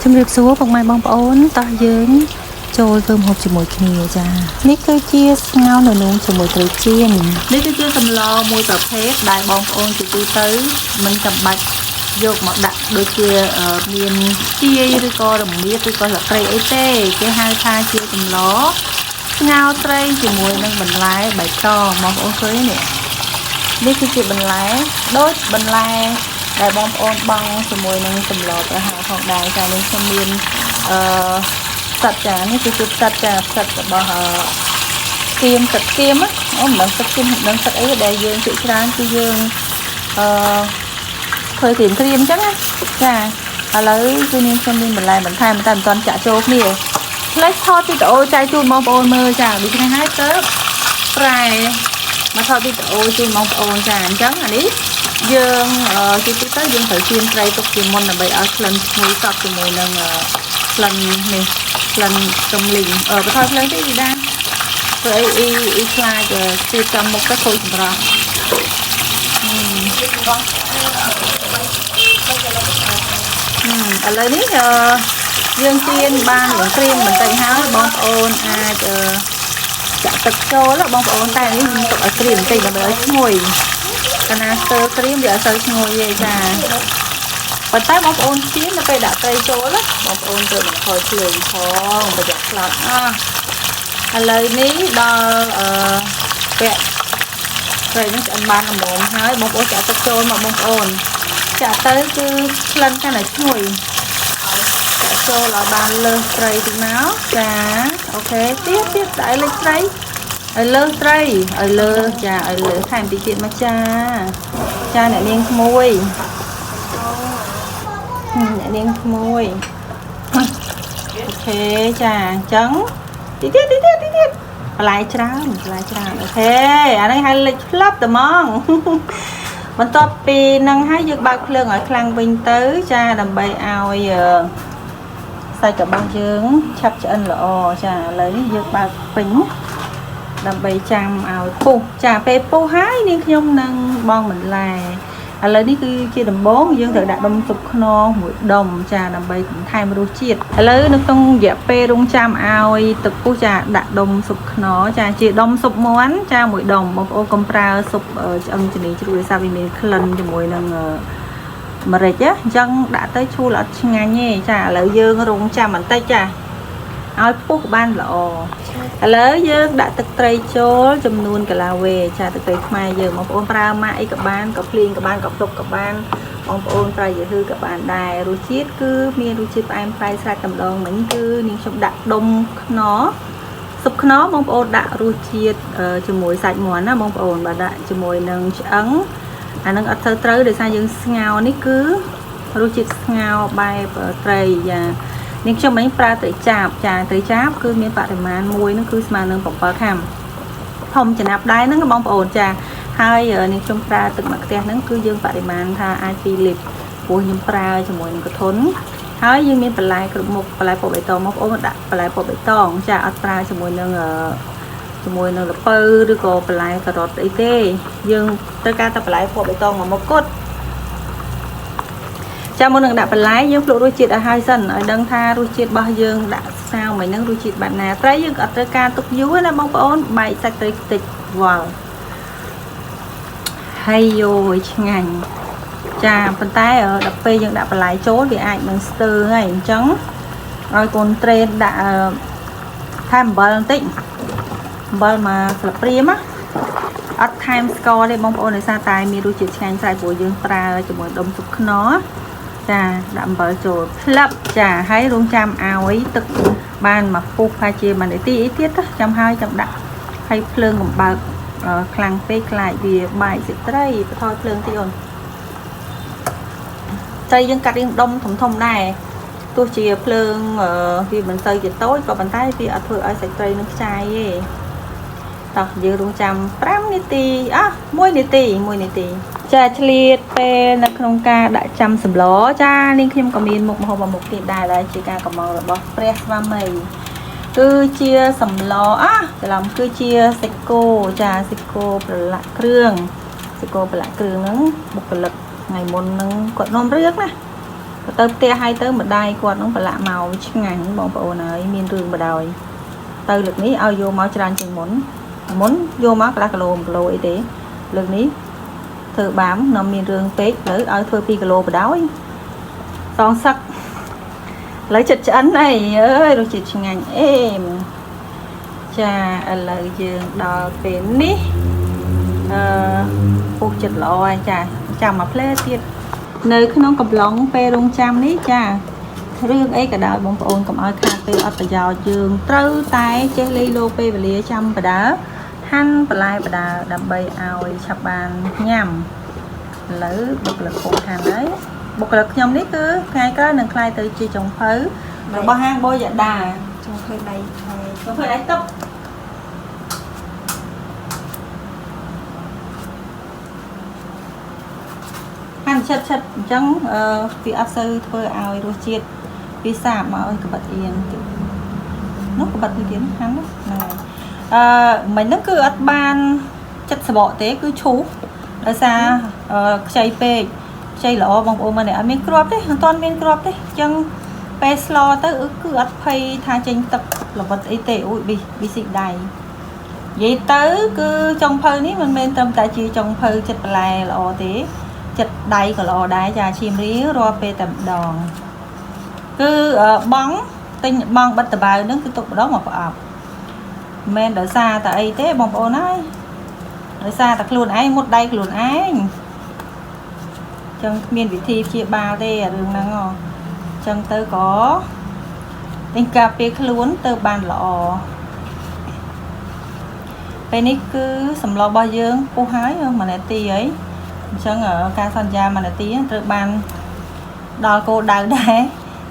ជំរាបសួរពុកម៉ែបងប្អូនតោះយើងចូលធ្វើម្ហូបជាមួយគ្នាចានេះគឺជាស្ងោរននូងជាមួយត្រីចៀននេះគឺជាសម្លមួយប្រភេទដែលបងប្អូនជាទូទៅមិនចាំបាច់យកមកដាក់ដូចជាមានជាយឬក៏រមៀតឬក៏ស្លឹកគ្រៃអីទេគេហៅថាជាសម្លស្ងោរត្រីជាមួយនឹងបន្លែបៃតងបងប្អូនឃើញទេនេះនេះគឺជាបន្លែដូចបន្លែដែលបងប្អូនបង់ជាមួយនឹងសម្លប្រហើរផងដែរចានេះខ្ញុំមានអឺផ្សិតចានេះគឺជាផ្សិតចាផ្សិតរបស់អឺគៀមផ្សិតគៀមអូមិនដឹងផ្សិតគៀមមិនដឹងផ្សិតអីដែលយើងភាគច្រើនគឺយើងអឺធ្វើក្រៀមក្រៀមអញ្ចឹងណាចាឥឡូវគឺនាងខ្ញុំមានបន្លែបន្ថែមតែមិនទាន់ចាក់ចូលគ្នាផ្លេចថតវីដេអូចែកជូនបងប្អូនមើលចាដូច្នេះហើយទៅប្រែមកថតវីដេអូជូនបងប្អូនចាអញ្ចឹងអានេះយើងទីទីទៅយើងត្រូវជៀនត្រីទុកជាមុនដើម្បីឲ្យក្លិនឈ្ងុយសប់ជាមួយនឹងក្លិននេះក្លិនទំលីងអឺបន្ថយភ្លើងតិចវីដាធ្វើអីអ៊ីអ៊ីខ្លាចជឿចាំមុខទៅខូចសម្រស់ឥឡូវនេះយើងចៀនបានរងក្រៀមបន្តិចហើយបងប្អូនអាចចាក់ទឹកចូលបងប្អូនតែនេះខ្ញុំទុកឲ្យក្រៀមបន្តិចដើម្បីឲ្យឈ្ងុយកាលណាស្ទើរក្រៀមវាអត់សូវឈ្ងុយទេចាប៉ុន្តែបងប្អូនចៀននៅពេលដាក់ត្រីចូលបងប្អូនត្រូវបន្ថយភ្លើងផងប្រយ័ត្នខ្លោចអស់ឥឡូវនេះដល់អឺពាក់ត្រីនឹងឆ្អិនបានល្មមហើយបងប្អូនចាក់ទឹកចូលមកបងប្អូនចាក់ទៅគឺក្លិនកាន់តែឈ្ងុយចាក់ចូលឲ្យបានលើសត្រីតិចមកចា OK ទៀតទៀតដាក់ឲ្យលេចត្រីឲ្យលើសត្រីឲ្យលើសចាឲ្យលើសថែមតិចទៀតមកចាចាអ្នកនាងក្មួយអ្នកនាងក្មួយ OK ចាអញ្ចឹងតិចទៀតតិចទៀតតិចទៀតបន្លែច្រើនបន្លែច្រើន OK អានេះឲ្យលេចផ្លឹបតែហ្មងបន្ទាប់ពីនឹងហើយយើងបើកភ្លើងឲ្យខ្លាំងវិញទៅចាដើម្បីឲ្យសាច់របស់យើងឆាប់ឆ្អិនល្អចាឥឡូវនេះយើងបើកពេញដើម្បីចាំឲ្យពុះចាពេលពុះហើយនាងខ្ញុំនឹងបងបន្លែឥឡូវនេះគឺជាដំបូងយើងត្រូវដាក់ដុំស៊ុបខ្នុរមួយដុំចាដើម្បីបន្ថែមរសជាតិឥឡូវនៅក្នុងរយៈពេលរងចាំឲ្យទឹកពុះចាដាក់ដុំស៊ុបខ្នុរចាជាដុំស៊ុបមាន់ចាមួយដុំបងប្អូនកុំប្រើស៊ុបឆ្អឹងជំនីជ្រូកដោយសារវាមានក្លិនជាមួយនឹងម្រេចណាអញ្ចឹងដាក់ទៅឈូលអត់ឆ្ងាញ់ទេចាឥឡូវយើងរងចាំបន្តិចចាឲ្យពុះបានល្អឥឡូវយើងដាក់ទឹកត្រីចូលចំនួនកន្លះវេចាទឹកត្រីខ្មែរយើងបងប្អូនប្រើម៉ាក់អីក៏បានក៏ភ្លៀងក៏បានក៏ភ្លុកក៏បានបងប្អូនប្រើយឺហឺក៏បានដែររសជាតិគឺមានរសជាតិផ្អែមប្រៃស្រេចតែម្ដងមិញគឺនាងខ្ញុំដាក់ដុំខ្នុរស៊ុបខ្នុរបងប្អូនដាក់រសជាតិជាមួយសាច់មាន់ណាបងប្អូនបើដាក់ជាមួយនឹងឆ្អឹងអានឹងអត់សូវត្រូវដោយសារយើងស្ងោរនេះគឺរសជាតិស្ងោរបែបត្រីចានេះខ្ញុំមិញប្រើត្រីចាបចាត្រីចាបគឺមានបរិមាណមួយនឹងគឺស្មើនឹង7ខាំធំចំណាប់ដែរហ្នឹងបងប្អូនចាហើយនេះខ្ញុំប្រើទឹកមะខ្ទះហ្នឹងគឺយើងបរិមាណថាអាច2លីត្រព្រោះខ្ញុំប្រើជាមួយនឹងកធុនហើយយើងមានបន្លែគ្រប់មុខបន្លែពណ៌បៃតងបងប្អូនដាក់បន្លែពណ៌បៃតងចាអត់ប្រើជាមួយនឹងល្ពៅឬក៏បន្លែការ៉ុតអីទេយើងត្រូវការតែបន្លែពណ៌បៃតងមួយមុខគត់ចាំមុននឹងដាក់បន្លែយើងភ្លក់រសជាតិឲ្យហើយសិនឲ្យដឹងថារសជាតិរបស់យើងដាក់ស្ងោរមិនហ្នឹងរសជាតិបែបណាត្រីយើងក៏អត់ត្រូវការទុកយូរណាបងប្អូនបែកសាច់ត្រីខ្ទេចវល់ហើយយោយឆ្ងាញ់ចាប៉ុន្តែដល់ពេលយើងដាក់បន្លែចូលវាអាចនឹងស្ទើហើយអញ្ចឹងឲ្យកូនត្រេនដាក់ថែមអំបិលបន្តិចអំបិលមកស្លឹកព្រាមណាអត់ថែមស្ករទេបងប្អូនដោយសារតែមានរសជាតិឆ្ងាញ់ស្រេចព្រោះយើងប្រើជាមួយដុំស៊ុបខ្នុរចាដាក់អំបិលចូលផ្លឹបចាហើយរងចាំឲ្យទឹកបានមកពុះប្រហែលជាមួយនាទីអីទៀតចាំហើយចាំដាក់ហើយភ្លើងកំបើកខ្លាំងពេកខ្លាចវាបែកសាច់ត្រីបន្ថយភ្លើងតិចអូនត្រីយើងកាត់រៀងដុំធំធំដែរទោះជាភ្លើងវាមិនសូវជាតូចក៏ប៉ុន្តែវាអត់ធ្វើឲ្យសាច់ត្រីនឹងខ្ចាយទេតោះយើងរងចាំ5នាទីអះ1នាទី1នាទីចាឆ្លៀតពេលនៅក្នុងការដាក់ចាំសម្លចានាងខ្ញុំក៏មានមុខម្ហូបមួយមុខទៀតដែរដែលជាការកម្មង់របស់ព្រះស្វាមីគឺជាសម្លអះច្រឡំគឺជាសាច់គោចាសាច់គោប្រឡាក់គ្រឿងសាច់គោប្រឡាក់គ្រឿងហ្នឹងបុគ្គលិកថ្ងៃមុនហ្នឹងគាត់នាំរឿងណា ទៅផ្ទះហើយទៅម្ដាយគាត់នឹងប្រឡាក់មកឆ្ងាញ់បងប្អូនហើយមានរឿងបដ ாய் ទៅលើកនេះឲ្យយកមកច្រើនជាងមុនមុនយកមកកន្លះគីឡូ1គីឡូអីទេលើកនេះធ្វើបាមនាំមានរឿងពេកលើឲ្យធ្វើ2គីឡូបដ ாய் សងសឹកឥឡូវចិត្តឆ្អិនអីអើយរសជាតិឆ្ងាញ់អេមចាឥឡូវយើងដល់ពេលនេះអឺពុះចិត្តល្អហើយចាចាំមួយភ្លែទៀតនៅក្នុងកំឡុងពេលរងចាំនេះចារឿងអីក៏ដោយបងប្អូនកុំឲ្យខាតពេលអត់ប្រយោជន៍យើងត្រូវតែចេះលៃលោពេលវេលាចាំបដើហាន់បន្លែបដើដើម្បីឲ្យឆាប់បានញ៉ាំឥឡូវបុគ្គលិកពងហាន់ហើយបុគ្គលិកខ្ញុំនេះគឺថ្ងៃក្រោយនឹងក្លាយទៅជាចុងភៅរបស់ហាងបូយ៉ាដា ចុងភៅដៃថៃ ចុងភៅដៃតុកហាន់ឆិតឆិតអញ្ចឹងអឺវាអត់សូវធ្វើឲ្យរសជាតិវាសាបមកឲ្យកបិតអៀនទៀតនោះកបិតមួយទៀតហាន់ហ្នឹងហើយអឺមិញហ្នឹងគឺអត់បានចិត្តសបកទេគឺឈូសដោយសារអឺខ្ចីពេកខ្ចីល្អបងប្អូនមើលនេះអត់មានគ្រាប់ទេអត់ទាន់មានគ្រាប់ទេអញ្ចឹងពេលស្លទៅគឺអត់ភ័យថាចេញទឹកល្បិតអីទេអូយប៊ីប៊ីស៊ីដៃនិយាយទៅគឺចុងភៅនេះមិនមែនត្រឹមតែជាចុងភៅចិត្តបន្លែល្អទេចិត្តដៃក៏ល្អដែរចាឈាមរៀងរាល់ពេលតែម្ដងគឺបងទិញបងបិទតបៅហ្នឹងគឺទុកម្ដងមកប្រអប់មិនមែនដោយសារតែអីទេបងប្អូនហើយដោយសារតែខ្លួនឯងមុតដៃខ្លួនឯងចឹងគ្មានវិធីព្យាបាលទេអារឿងហ្នឹងហ៎ចឹងទៅក៏ទិញការពារខ្លួនទៅបានល្អពេលនេះគឺសម្លរបស់យើងពុះហើយ1នាទីហើយអញ្ចឹងការសន្យា1នាទីត្រូវបានដល់គោលដៅដែរ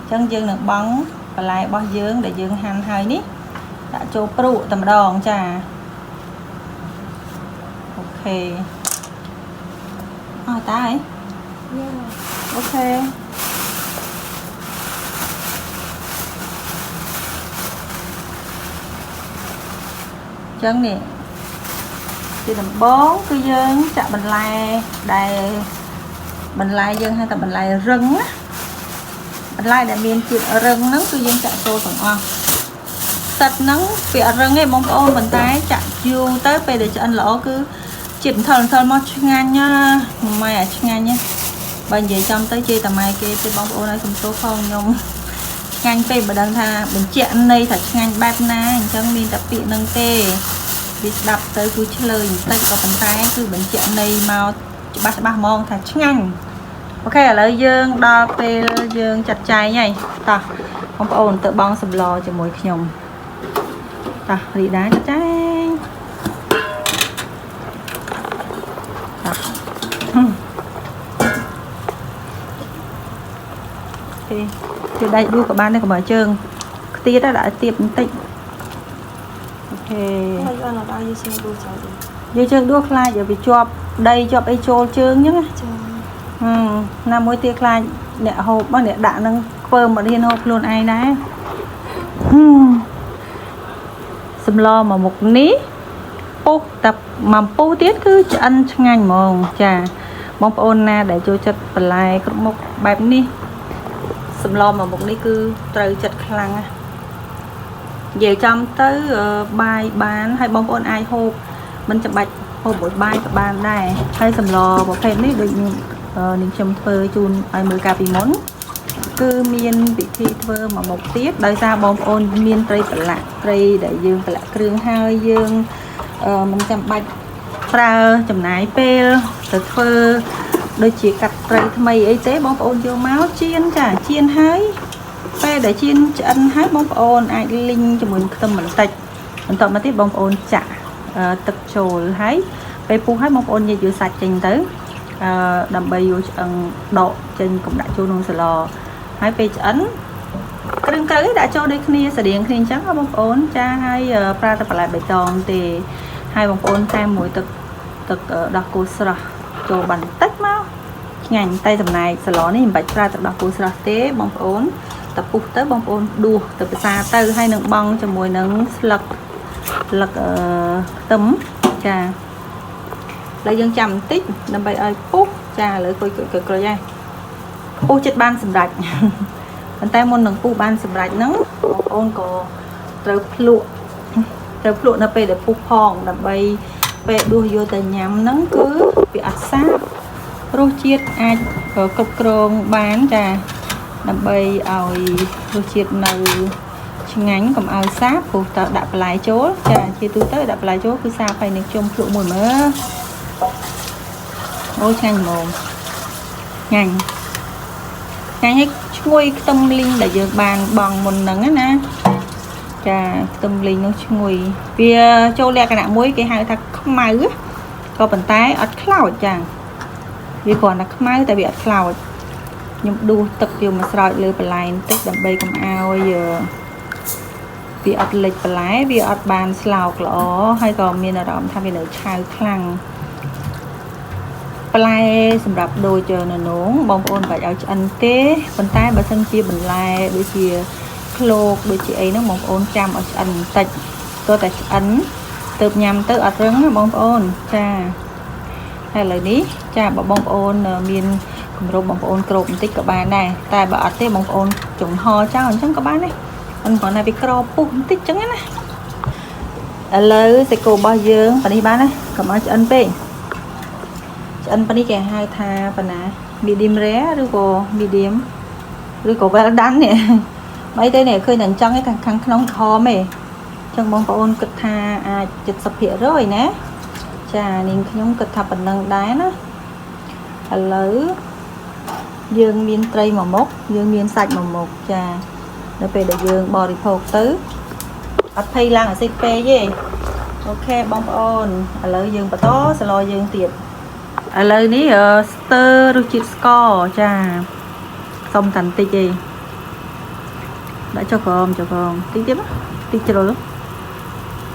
អញ្ចឹងយើងនឹងបង់បន្លែរបស់យើងដែលយើងហាន់ហើយនេះដាក់ចូលព្រួតែម្ដងចាOK អស់តាហើយ យ៉ា OK អញ្ចឹងនេះជាដំបងគឺយើងចាក់បន្លែដែលបន្លែយើងហៅថាបន្លែរឹងណាបន្លែដែលមានជាតិរឹងហ្នឹងគឺយើងចាក់ចូលទាំងអស់ផ្សិតហ្នឹងវាអត់រឹងទេបងប្អូនប៉ុន្តែចាក់យូរទៅពេលដែលឆ្អិនល្អគឺជាតិអន្ថិលអន្ថិលមកឆ្ងាញ់ណាម៉ែអាឆ្ងាញ់ណាបើនិយាយចំទៅជេរតាម៉ែគេទេបងប្អូនឲ្យសំទោសផងខ្ញុំឆ្ងាញ់ពេកបើដឹងថាបញ្ជាក់ន័យថាឆ្ងាញ់បែបណាអញ្ចឹងមានតែពាក្យហ្នឹងទេវាស្ដាប់ទៅគឺឆ្លើយបន្តិចក៏ប៉ុន្តែគឺបញ្ជាក់ន័យមកច្បាស់ច្បាស់ហ្មងថាឆ្ងាញ់OK ឥឡូវយើងដល់ពេលយើងចាត់ចែងហើយតោះបងប្អូនទៅបងសម្លជាមួយខ្ញុំតោះរីដាចាត់ចែងតោះ OK ជឿដៃដួសក៏បានដែរកុំឲ្យជើងខ្ទាតដាក់ឲ្យទៀបបន្តិច OK ហើយអត់ដល់យើងជើងដួសចោលទេ យកជើងដួសខ្លាចឲ្យវាជាប់ដីជាប់អីចូលជើងអញ្ចឹងណា ចា ហឹមណាមួយទៀតខ្លាចអ្នកហូបមកអ្នកដាក់នឹងខ្ពើមអត់ហ៊ានហូបខ្លួនឯងដែរហឹមសម្លមកមុខនេះពុះតែមួយពុះទៀតគឺឆ្អិនឆ្ងាញ់ហ្មងចាបងប្អូនណាដែលចូលចិត្តបន្លែគ្រប់មុខបែបនេះសម្លមកមុខនេះគឺត្រូវចិត្តខ្លាំងណាស់និយាយចំទៅបាយបានហើយបងប្អូនអាចហូបមិនចាំបាច់ហូបមួយបាយក៏បានដែរហើយសម្លប្រភេទនេះដូចនាងខ្ញុំធ្វើជូនឲ្យមើលកាលពីមុនគឺមានវិធីធ្វើមួយមុខទៀតដោយសារបងប្អូនមានត្រីប្រឡាក់ត្រីដែលយើងប្រឡាក់គ្រឿងហើយយើងមិនចាំបាច់ប្រើចំណាយពេលទៅធ្វើដូចជាកាត់ត្រីថ្មីអីទេបងប្អូនយកមកចៀនចាចៀនហើយពេលដែលចៀនឆ្អិនហើយបងប្អូនអាចលីងជាមួយខ្ទឹមបន្តិចបន្ទាប់មកទៀតបងប្អូនចាក់ទឹកចូលហើយពេលពុះហើយបងប្អូនញែកយកសាច់ចេញទៅអឺដើម្បីយកឆ្អឹងដកចេញកុំដាក់ចូលក្នុងសម្លហើយពេលឆ្អិនគ្រឿងក្រៅដាក់ចូលដូចគ្នាស្តៀងគ្នាអញ្ចឹងបងប្អូនចាហើយប្រើតែបន្លែបៃតងទេហើយបងប្អូនតែមួយទឹកទឹកដោះគោស្រស់ចូលបន្តិចមកឆ្ងាញ់តែចំណែកសម្លនេះមិនបាច់ប្រើទឹកដោះគោស្រស់ទេបងប្អូនតែពុះទៅបងប្អូនដួសទៅភាសាទៅហើយនឹងបង់ជាមួយនឹងស្លឹកស្លឹកខ្ទឹមចាឥឡូវយើងចាំបន្តិចដើម្បីឲ្យពុះចាឥឡូវគុយគុយគុយហើយ ពុះចិត្តបានសម្រេច ប៉ុន្តែមុននឹងពុះបានសម្រេចហ្នឹងបងប្អូនក៏ត្រូវភ្លក់ត្រូវភ្លក់នៅពេលដែលពុះផងដើម្បីពេលដួសយកទៅញ៉ាំហ្នឹងគឺវាអត់សាបរសជាតិអាចគ្រប់គ្រងបានចាដើម្បីឲ្យរសជាតិនៅឆ្ងាញ់កុំឲ្យសាបព្រោះតើដាក់បន្លែចូលចាជាទូទៅដាក់បន្លែចូលគឺសាបហើយនឹងជុំភ្លក់មួយមើលអូឆ្ងាញ់ហ្មងឆ្ងាញ់ឆ្ងាញ់ហើយឈ្ងុយខ្ទឹមលីងដែលយើងបានបង់មុនហ្នឹងណាចាខ្ទឹមលីងនោះឈ្ងុយវាចូលលក្ខណៈមួយគេហៅថាខ្មៅក៏ប៉ុន្តែអត់ខ្លោចចាវាគ្រាន់តែខ្មៅតែវាអត់ខ្លោចខ្ញុំដួសទឹកយកមកស្រោចលើបន្លែបន្តិចដើម្បីកុំឲ្យវាអត់លិចបន្លែវាអត់បានស្លោកល្អហើយក៏មានអារម្មណ៍ថាវានៅឆៅខ្លាំងបន្លែសម្រាប់ដូចននងបងប្អូនមិនបាច់ឲ្យឆ្អិនទេប៉ុន្តែបើសិនជាបន្លែដូចជាឃ្លោកដូចជាអីហ្នឹងបងប្អូនចាំឲ្យឆ្អិនបន្តិចទោះតែឆ្អិនទៅញ៉ាំទៅអត់រឹងណាបងប្អូនចាហើយឥឡូវនេះចាបើបងប្អូនមានគម្របបងប្អូនក្របបន្តិចក៏បានដែរតែបើអត់ទេបងប្អូនចំហចោលអញ្ចឹងក៏បានដែរអត់គ្រាន់តែវាក្របពុះបន្តិចអញ្ចឹងណាឥឡូវសាច់គោរបស់យើងប៉ានេះបានណាកុំឲ្យឆ្អិនពេកឆ្អិនប៉ានេះគេហៅថាប៉ាណា medium rare ឬក៏ medium ឬក៏ well done នេះមិនទេនេះឃើញតែអញ្ចឹងឯងខាងក្នុងក្រហមឯងអញ្ចឹងបងប្អូនគិតថាអាច70%ណាចានាងខ្ញុំគិតថាប៉ុណ្ណឹងដែរណាឥឡូវយើងមានត្រីមួយមុខយើងមានសាច់មួយមុខចានៅពេលដែលយើងបរិភោគទៅអត់ភ័យឡើងអាស៊ីតពេកទេOK បងប្អូនឥឡូវយើងបន្តសឡយើងទៀតឥឡូវនេះស្ទើរសជាតិស្ករចាសុំតាន់តិចទេដាក់ចុះក្រោមចុះក្រោមតិចទៀតតិចជ្រុល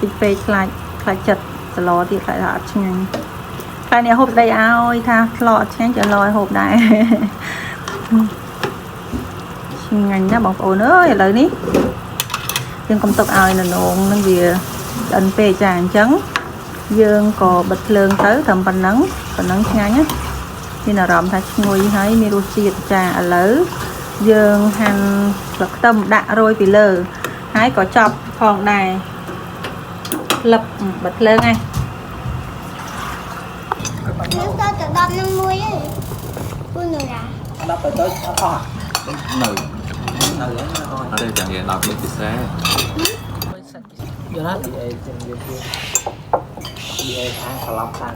តិចពេកខ្លាចខ្លាចចិត្តសឡទៀតខ្លាចថាអត់ឆ្ងាញ់ខ្លាចអ្នកហូបស្ដីឲ្យថាស្លអត់ឆ្ងាញ់จะលឲ្យហូបដែរ ឆ្ងាញ់ណាស់បងប្អូនអើយឥឡូវនេះយើងកុំទុកឲ្យននងនឹងវាឆ្អិនពេកចាអញ្ចឹងយើងក៏បិទភ្លើងទៅត្រឹមប៉ុណ្ណឹងប៉ុណ្ណឹងឆ្ងាញ់ណាមានអារម្មណ៍ថាឈ្ងុយហើយមានរសជាតិចាឥឡូវយើងហាន់ស្លឹកខ្ទឹមដាក់រោយពីលើហើយក៏ចប់ផងដែរផ្លឹបបិទភ្លើងហើយ នឹងទៅទៅ10នឹងមួយឯងពូនរ៉ា ដល់ទៅទៅអត់អស់ នៅ នៅហ្នឹងអត់ អត់ទេចាំនិយាយ10លើកពិសេស យល់ណា BA ចឹងវា BA ខាងត្រឡប់ខាង